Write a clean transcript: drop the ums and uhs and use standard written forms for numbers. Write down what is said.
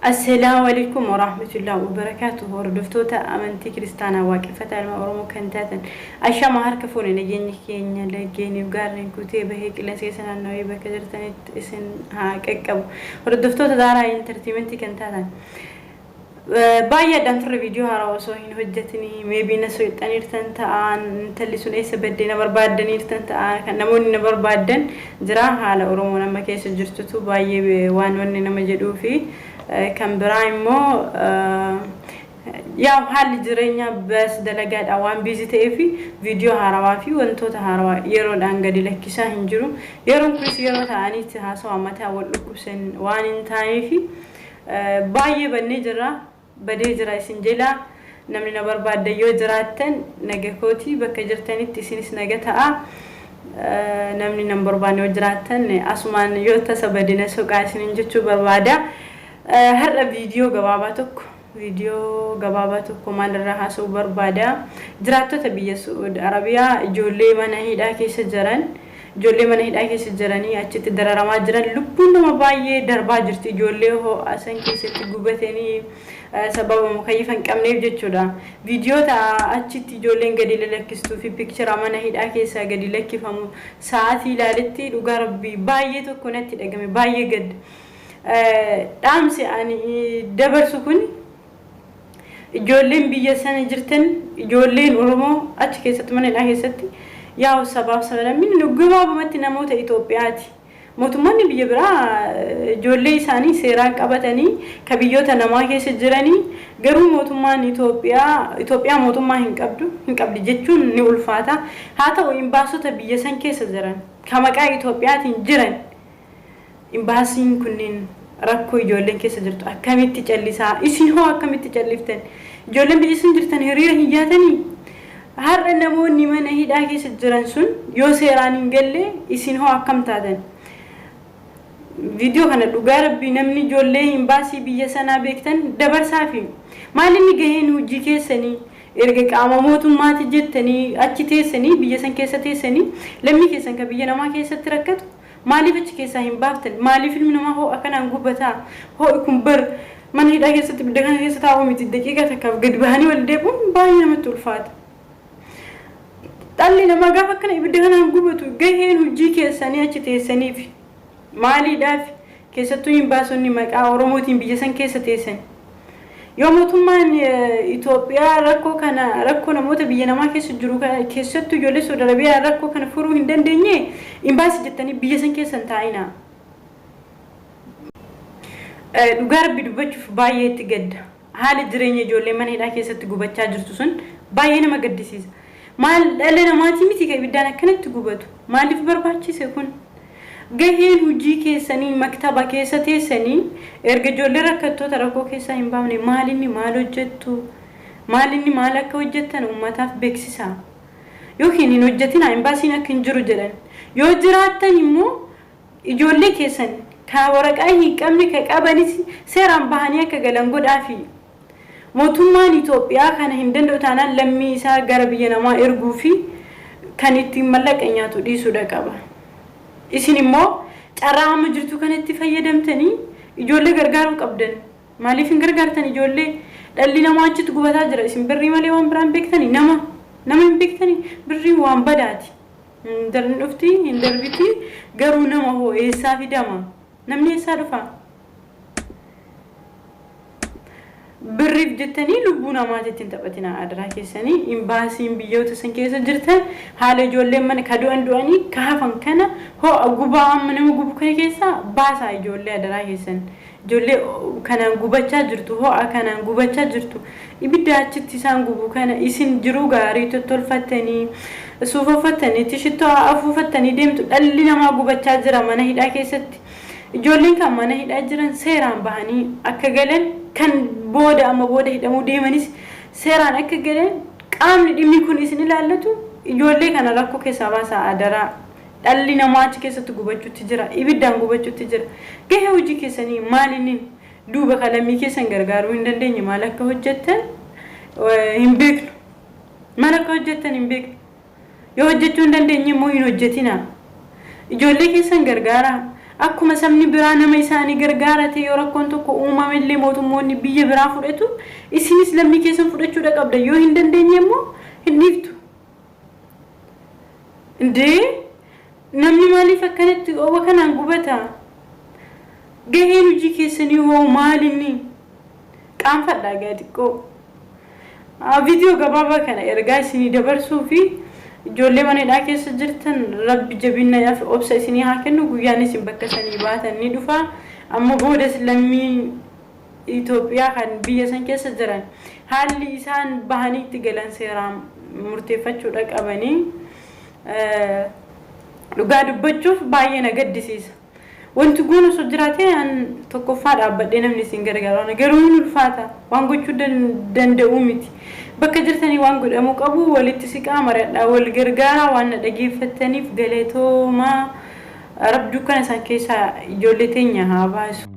Assalaamu alaikum warahmatullahi wabarakaatuh. Hordoftoota amantii kiristaanaa waaqeffataa ilma Oromoo kan taatan, ashama harka fuune. Nageenyi keenya laggeeniif gaarreen kutee bahee qilleensa keessa naannawee bakka jirtanitti isin haa qaqqabu. Hordoftoota Daaraa Entertainment kan taatan, baay'ee addaan turre viidiyoo haaraa osoo hin hojjetini. Maybe na soixxaniirtan ta'an, intalli sun eessa baddee na barbaaddaniirtan ta'a. Kan namoonni na barbaaddan jira. Haala Oromoo nama keessa jirtutu baay'ee waan wanni nama jedhuu fi kan biraa immoo yaa haalli jireenyaa bas dalagaadha waan busy ta'eef viidiyoo haarawaa fi wantoota haarawaa yeroodhaan gadi lakkisaa hin jiru. Yeroon kunis yeroo ta'aniitti haasawaa mataa wal dhukkubsan waan hin taaneef baay'ee bannee jirra, badee jira isin jedha. Namni na barbaaddan yoo jiraattan, naga kooti, bakka jirtanitti isinis naga ta'a. Namni nan barbaanne yoo jiraattan, asumaan yoo tasa badina soqaa isinin jechuu barbaada. Har'a viidiyoo gabaabaa tokko maalirraa haasa'uu barbaada? Jiraattota biyya Su'uud Arabiyaa, ijoollee mana hidhaa keessa jiran, ijoollee mana hidhaa keessa jiranii achitti dararamaa jiran, lubbuun nama baay'ee darbaa jirti. Ijoollee ho'a san keessatti gubatanii sababa mukayyifa hin qabneef jechuudha. Viidiyoota achitti ijoolleen gadi lakkistuu fi picture mana hidhaa keessaa gadi lakkifamu sa'aatii ilaaletti, dhugaa rabbii, baay'ee tokko natti dhagame, baay'ee gadda. Dhaamsi ani dabarsu kun, ijoolleen biyya sana jirtan, ijoolleen Oromoo achi keessatti mana hidhaa keessatti, yaa'u sabaaf sablammiin gabaabumatti namoota Itoophiyaati. Mootummoonni biyya biraa ijoollee isaanii seeraan qabatanii ka biyyoota namaa keessa jiranii, garuu mootummaan Itoophiyaa, Itoophiyaa mootummaa hin qabdu, hin qabdi jechuun ni ulfaata. Haa ta'u, imbaasota biyya san keessa jiran ka maqaa Itoophiyaatiin jiran, imbaasiin kunneen rakkoo ijoolleen keessa jirtu akkamitti callisaa? Isin hoo akkamitti calliftan? Ijoolleen biyya sun jirtan hiriira hin yaatanii? Har'a namoonni mana hidhaa keessa jiran sun yoo seeraan hin galle, isin hoo akkam taatan? Viidiyoo kana, dhugaa rabbii, namni ijoollee imbaasii biyya sanaa beektan dabarsaafi. Maal inni gaheen hojii keessanii? Erga qaama mootummaati jettanii achi teessanii, biyya san keessa teessanii, lammii keessan ka biyya namaa keessatti rakkatu maaliif achi keessaa hin baaftan? Maaliif ilmi namaa ho'a kanaan gubataa? Ho'i kun bar mana hidhaa keessatti ibidda kana keessa taa'uu miti, daqiiqaa takkaaf gadi bahanii wal deebi'uun baay'ee namatti ulfaata. Dhalli namaa gaafa akkana ibidda kanaan gubatu, gaheen hojii keessanii achi teessaniif maaliidhaaf? Keessattuu imbaasonni maqaa Oromootiin biyya san keessa teessan. Yoo mootummaan Itoophiyaa rakkoo kana, rakkoo namoota biyya namaa keessa jiru, keessattuu ijoollee Saudi Arabiyaa, rakkoo kana furuu hin dandeenye, imbaasii jettanii biyya san keessa hin taa'inaa. Dhugaa rabbi dubbachuuf baay'ee itti gadda. Haala jireenya ijoollee mana hidhaa keessatti gubachaa jirtu sun baay'ee nama gaddisiisa. Maal, dhala namaatii miti kan ibiddaan akkanatti gubatu? Maaliif barbaachise kun? Gaheen hojii keessanii maktaba keessa teessanii erga ijoollee rakkattoota rakkoo keessaa hin baafne, maalinni maal hojjettu? Maalinni maal akka hojjettan uummataaf beeksisaa. Yookiin hin hojjetinaa, imbaasiin akka hin jiru jedhan. Yoo jiraattan immoo, ijoollee keessan ka waraqaa hin qabne, ka qabanis seeraan bahanii akka galan godhaafi. Mootummaan Itoophiyaa kana hin danda'u taanaan, lammii isaa gara biyya namaa erguu fi kan ittiin mallaqa nyaatu dhiisuudha qaba. Isin immoo carraa amma jirtu kanatti fayyadamtanii ijoollee gargaaruu qabdan. Maaliif hin gargaartan ijoollee? Dhalli namaa achitti gubataa jira. Isin birrii malee waan biraan beektanii? Nama hin beektanii? Birriin waan badaati. Hin dhufti, hin darbiti, garuu nama hoo eessaa fidama? Namni eessaa dhufa? Birriif jettanii lubbuu namaati ittiin taphatina, adaraa keessanii. Imbaasiin biyyoota san keessa jirtan, haala ijoolleen mana ka du'an du'anii ka hafan kana ho'a gubaa amma nama gubu kana keessaa baasaa ijoollee, adaraa keessan. Ijoollee kanaan gubachaa jirtu, ho'a kanaan gubachaa jirtu, ibidda achitti isaan gubu kana isin jiruu gaarii tottolfattanii, suufa uffattanii, shittoo afuufattanii deemtu. Dhalli namaa gubachaa jira mana hidhaa keessatti. Ijoolleen kan mana hidhaa jiran seeraan bahanii akka galan, kan booda amma booda hidhamuu deemanis seeraan akka galan, qaamni dhimmi kun isin ilaallatu ijoollee kana rakkoo keessaa baasaa, adaraa. Dhalli namaa achi keessatti gubachuutti jira, ibiddaan gubachuutti jira. Gahee hojii keessanii maalinni duuba kalammii keessan gargaaruu hin dandeenye, maal akka hojjettan hin beeknu, maal akka hojjettan hin beeknu. Yoo hojjechuu hin dandeenye immoo hin hojjetina. Ijoollee keessan gargaaraa. Akkuma sabni biraa nama isaanii gargaarate yoo rakkoon tokko uumamellee mootummoonni biyya biraa fudhatu, isinis lammii keessan fudhachuudha qabda. Yoo hin dandeenye immoo hin dhiiftu. Indee namni maaliif akkanatti owa kanaan gubata? Gaheen hojii keessanii hoo maalinni? Qaanfadhaa gaa xiqqoo. Viidiyoo gabaabaa kana ergaa isinii dabarsuu fi ijoollee mana hidhaa keessa jirtan, Rabbi jabina fi obsa isinii haa kennu. Guyyaan isin bakka sanii baatan ni dhufa. Amma boodas lammiin Itoophiyaa kan biyya san keessa jiran haalli isaan bahanii itti galan seeraan murteeffachuudha qabanii. Dhugaa dubbachuuf baay'ee na gaddisiisa. Wanti goon osoo jiraate an tokkoffaa dhaabbadhee namni isin gargaara. Garuu hin ulfaata. Waan gochuu danda'uu miti. Bakka jirtanii waan godhamuu qabu walitti siqaa, mari'adhaa, wal gargaaraa. Waan na dhageeffattaniif galatoomaa. Rabbi dukkana isaan keessaa ijoollee teenya haa baasu.